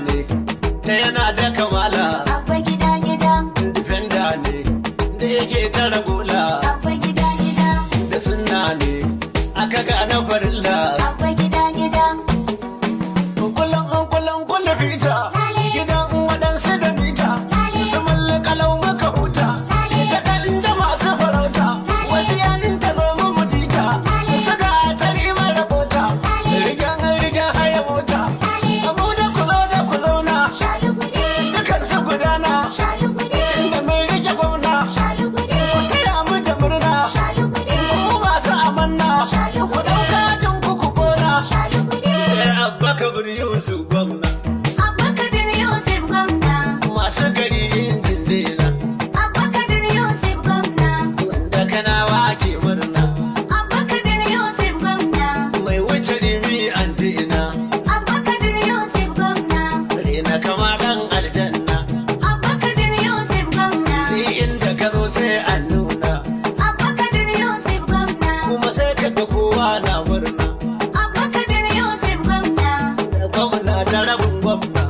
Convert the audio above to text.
ne, ta yana da kamala. Abba gida gida. Defender ne, da yake tara gola. Abba gida gida. Da sunna ne, aka gane farilla. Abba gida gida. Kullum an kullum kullum fita, gidan waɗansu da mita, su mallakalau muka huta, ta ɗan da masu farauta, wasu yanin ta zo mu mutita, suka tari mara bota, rigan rigan haya mota, abu da ku zo da ku zauna, dukan su gudana, tunda mun rike gwamna, ku taya mu da murna, ku masu amanna, ku ɗauka tun ku ku kona, sai Abba Kabir Yusuf gwamna. Abba Kabir Yusuf gwamna. Masu gari injin dena. Abba Kabir Yusuf gwamna. Wanda kanawa ke murna. Abba Kabir Yusuf gwamna. Mai wuce rimi antina. Abba Kabir Yusuf gwamna. Rena kama dan aljanna. Abba Kabir Yusuf gwamna. Ni inda ka zo sai an nuna. Abba Kabir Yusuf gwamna. Kuma sai ka ga kowa na murna. Abba Kabir Yusuf gwamna. Gwamna da rabin gwamna.